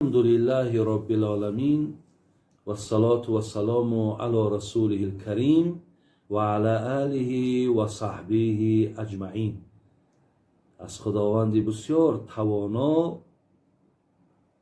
Алҳамдулиллаҳи роббил оламин вассалоту вассалому ало расулиҳил карим ва ала олиҳи ва саҳбиҳи аҷмаин. Аз Худованди бисёр тавоно,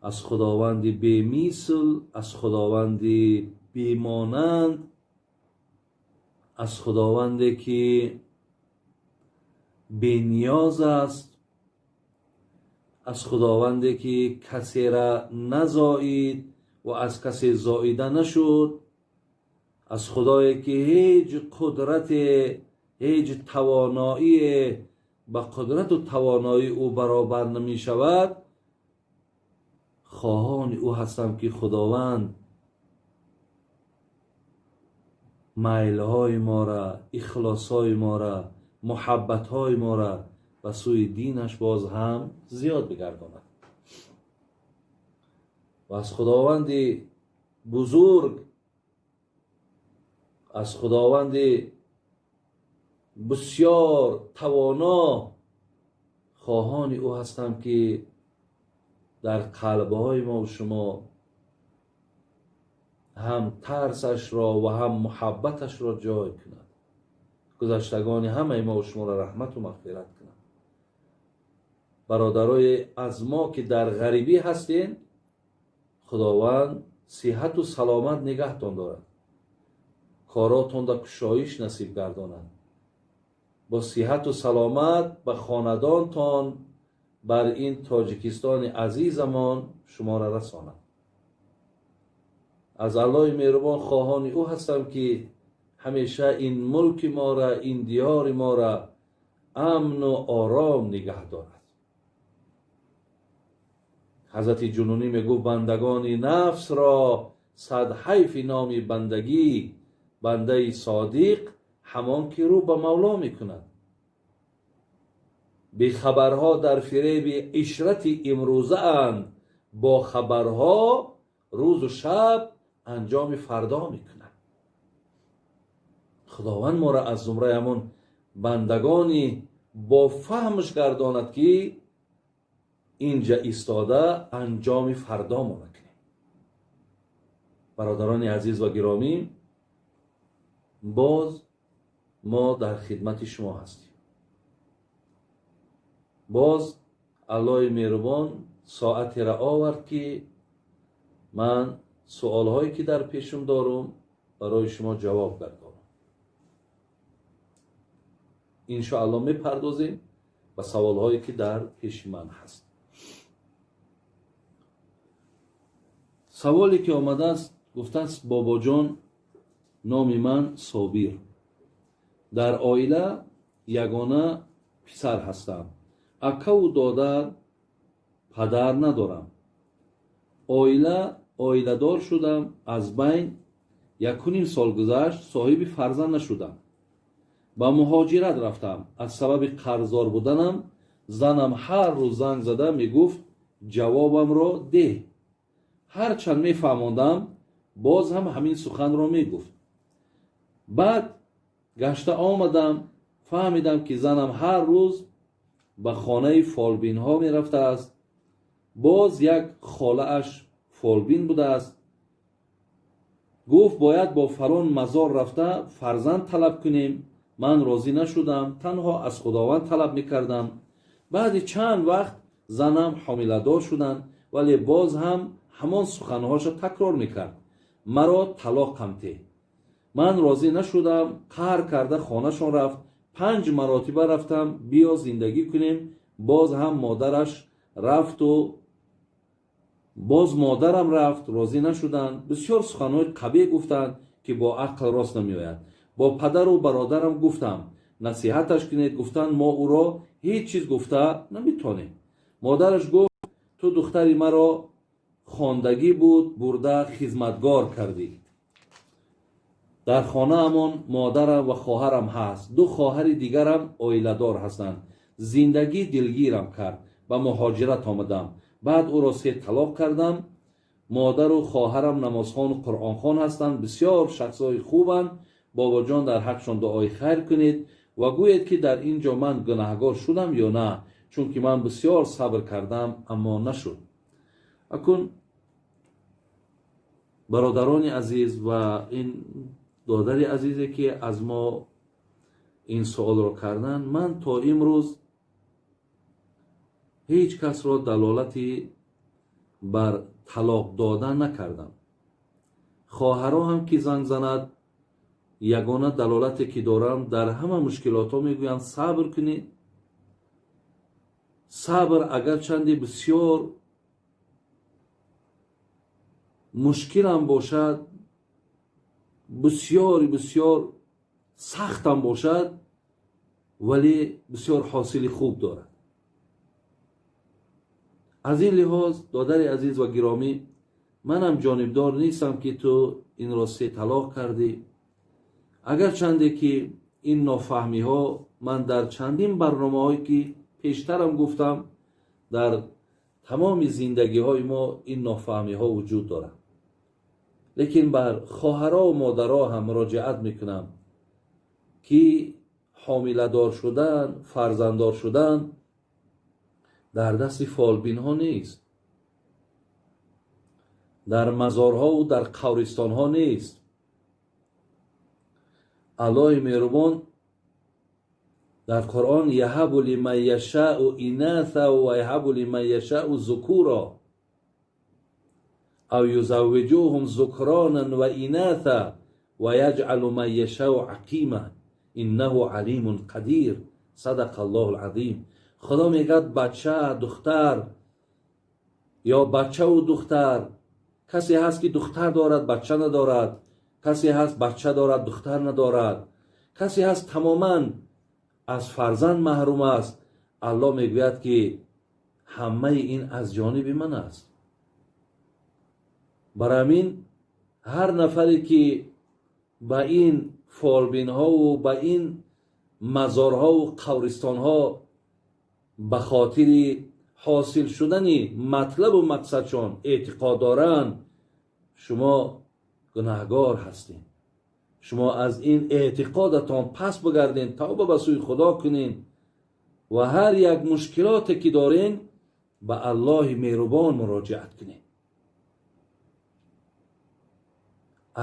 аз Худованди бемисл, аз Худованди бемонанд, аз Худованде ки бениёз аст, аз Худованде ки касера назоид ва аз касе зоида нашуд, аз Худое ки ҳеҷ қудрате, ҳеҷ тавоноие ба қудрату тавоноии ӯ баробар намешавад, хоҳони ӯ ҳастам ки Худованд майлҳои мора, ихлосҳои мора, муҳаббатҳои мора ба сӯи динаш боз ҳам зиёд бигардонад. Ва аз Худованди бузург, аз Худованди бисёр тавоно хоҳони ӯ ҳастам ки дар қалбҳои мо шумо ҳам тарсашро ва ҳам муҳаббаташро ҷой кунад. Гузаштагони ҳамаи мо шуморо раҳмату мағфират кунад. Бародарои аз мо ки дар ғарибӣ ҳастем, Худованд сиҳату саломат нигаҳтон дорад, коротонда кушоиш насиб гардонад, бо сиҳату саломат ба хонадонтон бар ин Тоҷикистони азизамон шуморо расонад. Аз Аллоҳи меҳрубон хоҳони ӯ ҳастам ки ҳамеша ин мулки мора, ин диёри мора амну ором нигаҳ дорад. Ҳазрати Ҷунунӣ мегуфт: бандагони нафсро сад ҳайфи номи бандагӣ, бандаи содиқ ҳамон ки рӯ ба мавло мекунад. Бехабарҳо дар фиреби ишрати имрӯзаанд, бо хабарҳо рӯзу шаб анҷоми фардо мекунад. Худованд моро аз зумраи ҳамон бандагони бо фаҳмш гардонад ки инҷа истода анҷоми фардо мо накунем. Бародарони азиз ва гиромӣ, боз мо дар хидмати шумо ҳастем. Боз Аллоҳи меҳрубон соатеро овард ки ман суолҳое ки дар пешум дорум барои шумо ҷавоб гардонам. Иншоаллоҳ мепардозем ба саволҳое ки дар пеши ман ҳаст. Саволе ки омадааст, гуфтааст: бобоҷон, номи ман Собир, дар оила ягона писар ҳастам, акаву додар, падар надорам. Оиладор шудам, аз байн 1.5 сол гузашт, соҳиби фарзанд нашудам. Ба муҳоҷират рафтам. Аз сабаби қарздор буданам занам ҳар рӯз занг зада мегуфт: ҷавобамро деҳ. Ҳарчанд мефаҳмондам, боз ҳам ҳамин суханро мегуфт. Баъд гашта омадам, фаҳмидам ки занам ҳар рӯз ба хонаи фолбинҳо мерафтааст. Боз як холааш фолбин будааст. Гуфт бояд бо фалон мазор рафта фарзанд талаб кунем. Ман розӣ нашудам, танҳо аз Худованд талаб мекардам. Баъди чанд вақт занам ҳомиладор шуданд, вале боз ҳам ҳамон суханҳоша такрор мекард: маро талоқам теҳ. Ман розӣ нашудам, қаҳр карда хонашон рафт. 5 маротиба рафтам, биё зиндагӣ кунем. Боз ҳам модараш рафту боз модарам рафт, розӣ нашуданд. Бисёр суханҳои қабеҳ гуфтанд ки бо ақл рост намеояд. Бо падару бародарам гуфтам, насиҳаташ кунед. Гуфтанд мо ӯро ҳеҷ чиз гуфта наметонем. Модараш гуфт: ту духтари маро хондагӣ буд, бурда хизматгор кардӣ. Дар хонаамон модарам ва хоҳарам ҳаст, 2 хоҳари дигарам оиладор ҳастанд. Зиндагӣ дилгирам кард, ба муҳоҷират омадам. Баъд ӯро 3 талоқ кардам. Модару хоҳарам намозхону қуръонхон ҳастанд, бисёр шахсҳои хубанд. Бобоҷон, дар ҳақшон дуои хайр кунед ва гӯед ки дар ин ҷо ман гунаҳгор шудам ё на, чунки ман бисёр сабр кардам, аммо нашуд. Акун Бародарони азиз ва ин додари азизе, ки аз мо ин суолро карданд, ман то имрӯз ҳеҷ касро далолати бар талоқ додан накардам. Хоҳаро ҳам ки занг занад, ягона далолате ки дорам, дар ҳама мушкилотҳо мегӯянд: сабр кунед. Сабр агарчанде бисёр мушкилам бошад, бисёри бисёр сахтам бошад, вале бисёр ҳосили хуб дорад. Аз ин лиҳоз, додари азиз ва гиромӣ, манам ҷонибдор нестам, ки ту инро се талоқ кардӣ. Агарчанде ки ин нофаҳмиҳо ман дар чандин барномаҳое ки пештарам гуфтам, дар тамоми зиндагиҳои мо ин нофаҳмиҳо вуҷуд дорад, лекин бар хоҳаро модаро ҳам муроҷиат мекунам, ки ҳомиладор шудан, фарзанддор шудан дар дасти фолбинҳо нест, дар мазорҳову дар қабристонҳо нест. Аллоҳи меҳрубон дар Қуръон: يهب لمن يشاء إناثا ويهب لمن يشاء الذكور أو يزوجهم ذكرانا وإناثا ويجعل من يشاء عقيما إنه عليم قدير. صدق الله العظيم. Худо мегӯяд: бача, духтар ё бачаву духтар. Касе ҳаст, ки духтар дорад, бача надорад, касе ҳаст, бача дорад, духтар надорад, касе ҳаст, тамоман аз фарзанд маҳрум аст. Аллоҳ мегӯяд, ки ҳамаи ин аз ҷониби ман аст. Бар ҳамин ҳар нафаре, ки ба ин фолбинҳову ба ин мазорҳову қабристонҳо ба хотири ҳосил шудани матлабу мақсадшон эътиқод доранд, шумо гунаҳгор ҳастед. Шумо аз ин эътиқодатон пас бигарден, тавба ба сӯи Худо кунед ва ҳар як мушкилоте ки дорен, ба Аллоҳи меҳрубон муроҷиат кунед.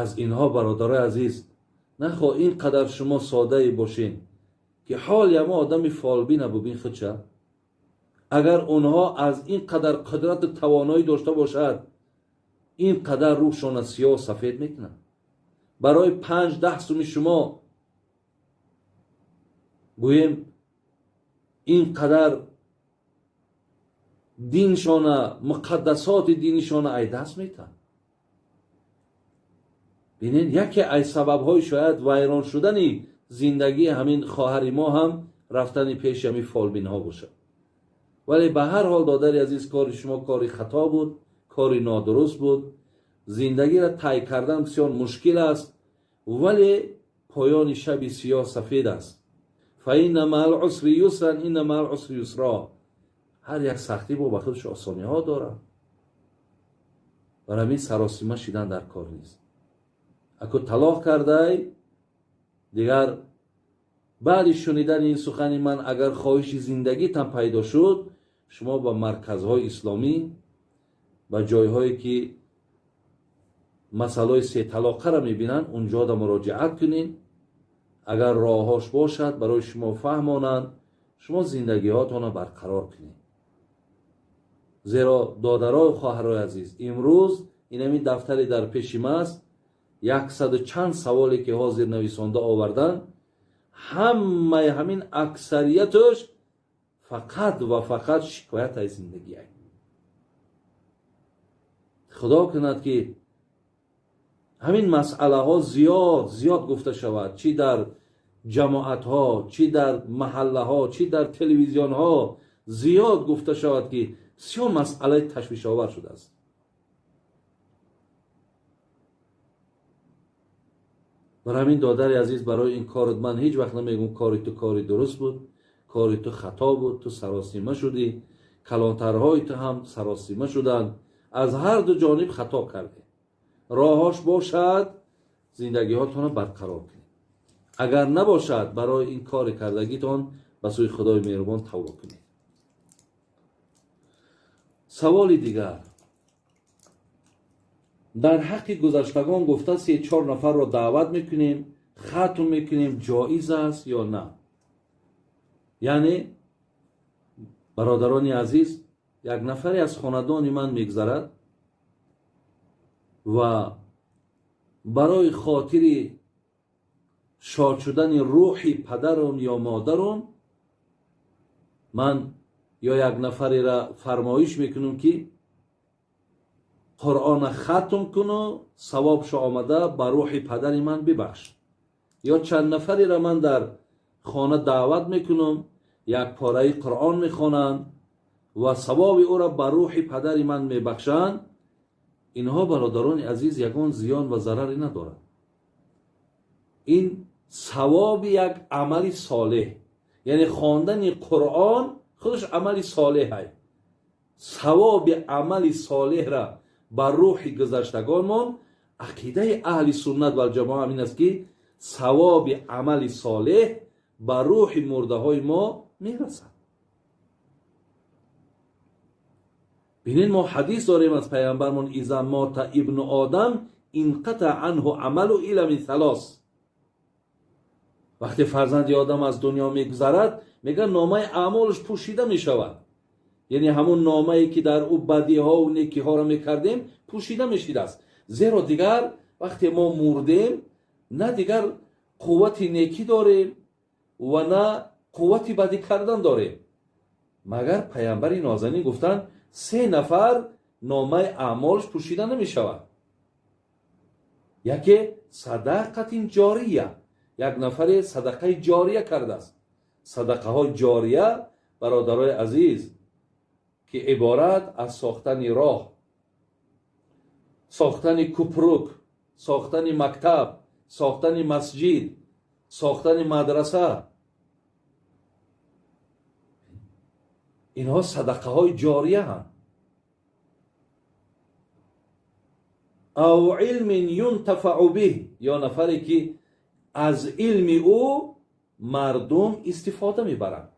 Аз инҳо, бародарои азиз, нахоҳ ин қадар шумо соддае бошен, ки ҳоли ҳама одами фолбина бубин худша. Агар онҳо аз ин қадар қудрату тавоноӣ дошта бошад, ин қадар рӯҳшона сиёҳ сафед мекунад. Барои 5-10 суми шумо, гӯем, ин қадар диншона, муқаддасоти динишона ай даст метаҳад. Бинед, яке аз сабабҳои шояд вайрон шудани зиндагии ҳамин хоҳари мо ҳам рафтани пеши ҳамин фолбинҳо бошад. Вале ба ҳар ҳол, додари азиз, кори шумо кори хато буд, кори нодуруст буд. Зиндагиро тай кардан бисёр мушкил аст, вале поёни шаби сиёҳ сафед аст. فإن مع العسر يسرا، إن مع العسر يسرا. Ҳар як сахтӣ бо ба худаш осониҳо дорад. Бар ҳамин саросима шидан дар кор нест. Аку талоқ кардай, дигар баъди шунидани ин сухани ман, агар хоҳиши зиндагитам пайдо шуд, шумо ба марказҳои исломӣ, ба ҷойҳое ки масъалаҳои сеталоқаро мебинанд, унҷода муроҷиат кунед. Агар роҳҳош бошад, барои шумо фаҳмонанд, шумо зиндагиҳотонро барқарор кунед. Зеро, додарою хоҳарои азиз, имрӯз инами дафтаре дар пеши ма аст, яксаду чанд саволе ки ҳозир нависонда оварданд, ҳамаи ҳамин аксарияташ фақат ва фақат шикоят аз зиндагиай. Худо кунад, ки ҳамин масъалаҳо зиёд зиёд гуфта шавад, чӣ дар ҷамоатҳо, чӣ дар маҳаллаҳо, чӣ дар телевизионҳо зиёд гуфта шавад, ки бисёр масъалаи ташвишовар шудааст. Бар ҳамин, додари азиз, барои ин корот ман ҳеҷ вақт намегӯм, кори ту кори дуруст буд, кори ту хато буд, ту саросима шудӣ, калонтарҳои ту ҳам саросима шуданд. Аз ҳар ду ҷониб хато кардед. Роҳош бошад, зиндагиҳотонро барқарор кунед. Агар набошад, барои ин кори кардагитон ба сӯи Худои меҳрубон тавба кунед. Саволи дигар. Дар ҳаққи гузаштагон гуфта се-чор нафарро даъват мекунем, хатм мекунем, ҷоиз аст ё на? Яъне, бародарони азиз, як нафаре аз хонадони ман мегзарад ва барои хотири шод шудани рӯҳи падарум ё модарум ман ё як нафареро фармоиш мекунам, ки Қуръона хатм куну савобшо омада ба рӯҳи падари ман бибахш, ё чанд нафареро ман дар хона даъват мекунам, як пораи Қуръон мехонанд ва савоби ӯро ба рӯҳи падари ман мебахшанд. Инҳо, бародарони азиз, ягон зиён ва зараре надорад. Ин савоби як амали солеҳ, яъне хондани Қуръон худаш амали солеҳ. Савоби амали солеҳра ба рӯҳи гузаштагонмон, ақидаи аҳли суннат валҷамоа ҳамин аст, ки савоби амали солеҳ ба рӯҳи мурдаҳои мо мерасад. Бинед, мо ҳадис дорем аз пайғамбармон: иза мота ибну одам инқата анҳу амалу илла мин салос. Вақте фарзанди одам аз дунё мегузарад, мегӯяд, номаи аъмолаш пӯшида мешавад, яъне ҳамун номае ки дар ӯ бадиҳову некиҳоро мекардем, пӯшида мешидааст. Зеро дигар вақте мо мурдем, на дигар қуввати некӣ дорем ва на қуввати бадӣ кардан дорем. Магар пайғамбари нозанин гуфтанд, се нафар номаи аъмолаш пӯшида намешавад. Яке садақатин ҷория, як нафаре садақаи ҷория кардааст. Садақаҳои ҷория, бародарои азиз, ки иборат аз сохтани роҳ, сохтани купрук, сохтани мактаб, сохтани масҷид, сохтани мадраса, инҳо садақаҳои ҷорияанд. Ав илмин юнтафау биҳ, ё нафаре ки аз илми ӯ мардум истифода мебаранд.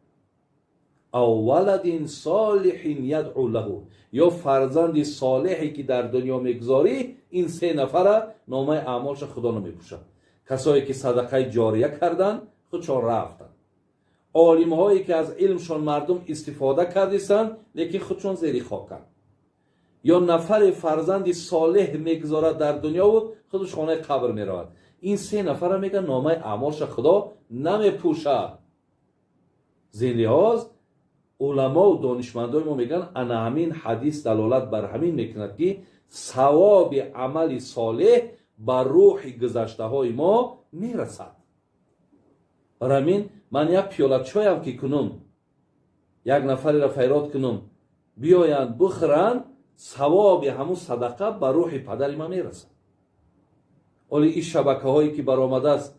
Ав валадин солиҳин ядъу лаҳу, ё фарзанди солеҳе ки дар дунё мегузорӣ. Ин се нафара номаи аъмолша Худо намепӯшад. Касое ки садақаи ҷория карданд, худшон рафтанд. Олимҳое ки аз илмшон мардум истифода кардистанд, лекин худшон зери хоканд. Ё нафаре фарзанди солеҳ мегузорад дар дунёву худаш хонаи қабр меравад. Ин се нафара, мегӯяд, номаи аъмолша Худо намепӯшад. Зин лиҳоз уламову донишмандои мо мегӯянд, ана ҳамин ҳадис далолат бар ҳамин мекунад, ки савоби амали солеҳ ба рӯҳи гузаштаҳои мо мерасад. Бар ҳамин ман як пиёла чоям ки кунум, як нафареро файрод кунум, биёянд бихӯранд, савоби ҳамун садақа ба рӯҳи падари ман мерасад. Оли ин шабакаҳое ки баромадааст,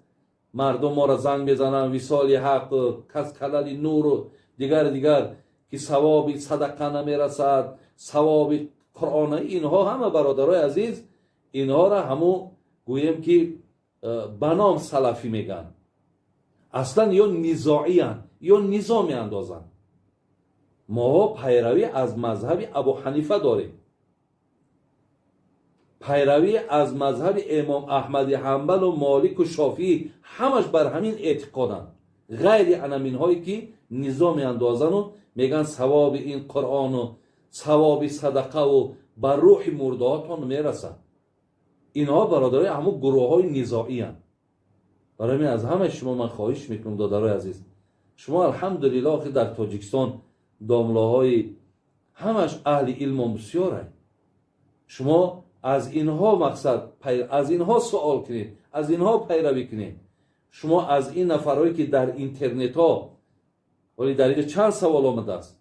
мардум моро занг мезананд, Висоли ҳақ, кас калали нуру дигар дигар, ки савоби садақа намерасад, савоби Қуръон, инҳо ҳама, бародарои азиз, инҳоро ҳамун гӯем ки ба ном салафӣ мегӯянд, аслан ё низоиянд, ё низо меандозанд. Мо пайравӣ аз мазҳаби Абу Ҳанифа дорем, пайравӣ аз мазҳаби Имом Аҳмади Ҳанбалу Молику Шофиӣ, ҳамаш бар ҳамин эътиқоданд. Ғайри анаминҳое ки низо меандозану мегӯянд савоби ин Қуръону савоби садақаву ба рӯҳи мурдаҳотон мерасад. Инҳо, бародарои, ҳамун гурӯҳҳои низоиянд. Барои ман аз ҳамаи шумо ман хоҳиш мекунам, додарои азиз, шумо алҳамдулиллоҳ охир дар Тоҷикистон домлаҳои ҳамаш аҳли илмон бисёранд. Шумо аз инҳо мақсад, аз инҳо суол кунед, аз инҳо пайравӣ кунед. Шумо аз ин нафарҳое ки дар интернетҳо, вале дар инҷо чанд савол омадааст,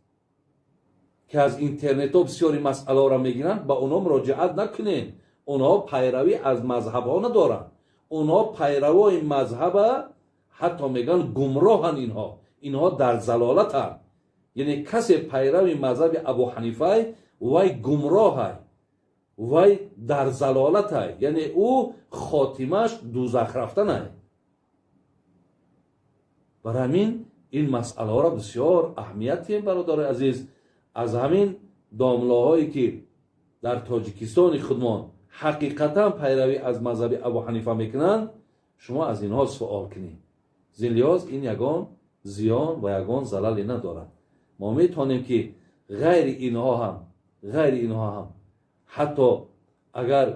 ки аз интернетҳо бисёри масъалаҳоро мегиранд, ба онҳо муроҷиат накунед. Онҳо пайравӣ аз мазҳабҳо надоранд. Онҳо пайравои мазҳаба ҳатто мегӯянд гумроҳанд, инҳо дар залолатанд. Яъне касе пайрави мазҳаби Абу Ҳанифай, вай гумроҳай, вай дар залолатай, яъне ӯ хотимаш дузах рафтанай. Бар ҳамин ин масъалаҳоро бисёр аҳамият диҳем, бародарои азиз. Аз ҳамин домлаҳое ки дар Тоҷикистони худмон Ҳақиқатан пайравӣ аз мазҳаби Абу Ҳанифа мекунанд, шумо аз инҳо суол кунед. Зин лиҳоз ин ягон зиён ва ягон залале надорад. Мо метавонем, ки ғайри инҳо ҳам ҳатто агар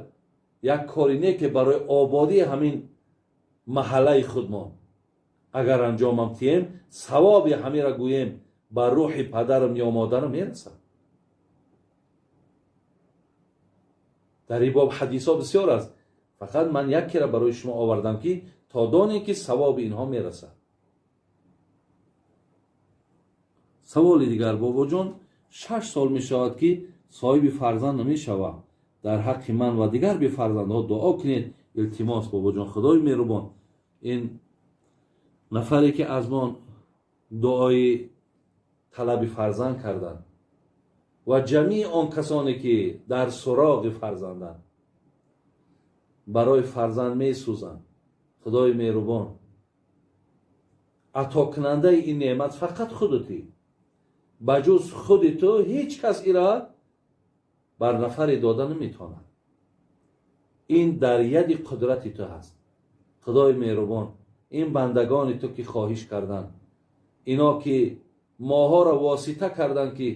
як кори не, ки барои ободии ҳамин маҳаллаи худмон агар анҷомам тием, савоби ҳамира гӯем ба рӯҳи падарам ё модарам мерасад. Дар ин боб ҳадисҳо бисёр аст, фақат ман якеро барои шумо овардам, ки то донем, ки савоби инҳо мерасад. Саволи дигар: бобоҷон, 6 сол мешавад, ки соҳиби фарзанд намешавам. Дар ҳаққи ман ва дигар бефарзандҳо дуо кунед, илтимос. Бобоҷон, Худои меҳрубон ин нафаре, ки аз мо дуои талаби фарзанд карданд, ва ҷамии он касоне, ки дар суроғи фарзанданд, барои фарзанд месӯзанд, Худои меҳрубон, атокунандаи ин неъмат фақат худутӣ. Ба ҷуз худи ту ҳеҷ кас ира бар нафаре дода наметавонад. Ин дар яди қудрати ту ҳаст. Худои меҳрубон, ин бандагони ту, ки хоҳиш карданд, ино ки моҳоро восита карданд, ки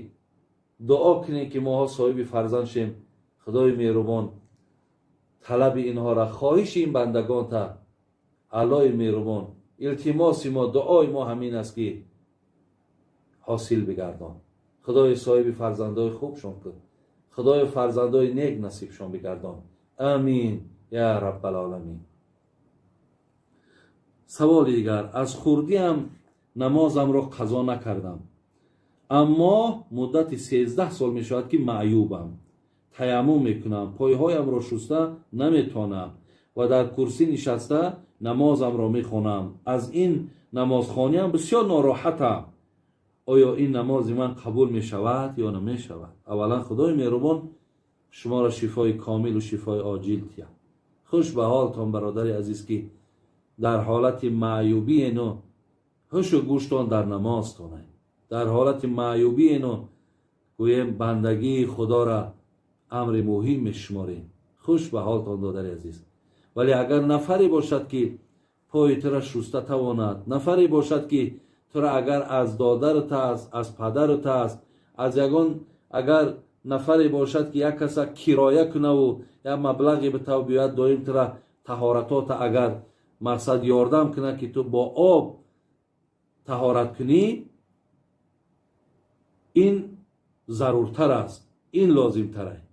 дуо кунем, ки моҳо соҳиби фарзанд шем, Худои меҳрубон, талаби инҳоро, хоҳиши ин бандагонта, Аллои меҳрубон, илтимоси мо, дуои мо ҳамин аст, ки ҳосил бигардон. Худои соҳиби фарзандои хубшон кун, Худои фарзандои нек насибшон бигардон. Амин я раббалоламин. Саволи дигар: аз хурдиам намозамро қазо накардам, аммо муддати 13 сол мешавад, ки маъюбам. Таяммум мекунам, пойҳоямро шуста наметавонам ва дар курсӣ нишаста намозамро мехонам. Аз ин намозхониам бисёр нороҳатам. Оё ин намози ман қабул мешавад ё намешавад? Аввалан, Худои меҳрубон шуморо шифои комилу шифои оҷил диҳад. Хуш ба ҳолтон, бародари азиз, ки дар ҳолати маъюбиену ҳушу гӯштон дар намозтонай, дар ҳолати маъюбиену гӯем бандагии Худоро амри муҳим мешуморем. Хуш ба ҳолтон, додари азиз. Вале агар нафаре бошад, ки пои тура шуста тавонад, нафаре бошад, ки тура агар аз додарат аст, аз падарат аст, аз ягон агар нафаре бошад, ки як каса кироя кунаву як маблағе битав биёяд, доим тура таҳоратота агар мақсад ёрдам кунад, ки ту бо об таҳорат кунӣ, ин заруртар аст, ин лозимтар аст.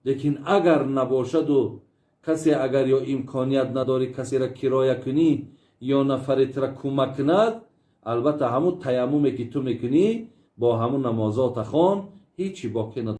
Лекин агар набошаду касе агар ё имконият надорӣ касеро кироя кунӣ ё нафаре тура кӯмак кунад, албатта ҳамун таяммуме, ки ту мекунӣ, бо ҳамун намозота хон, ҳечи боқӣ надорад.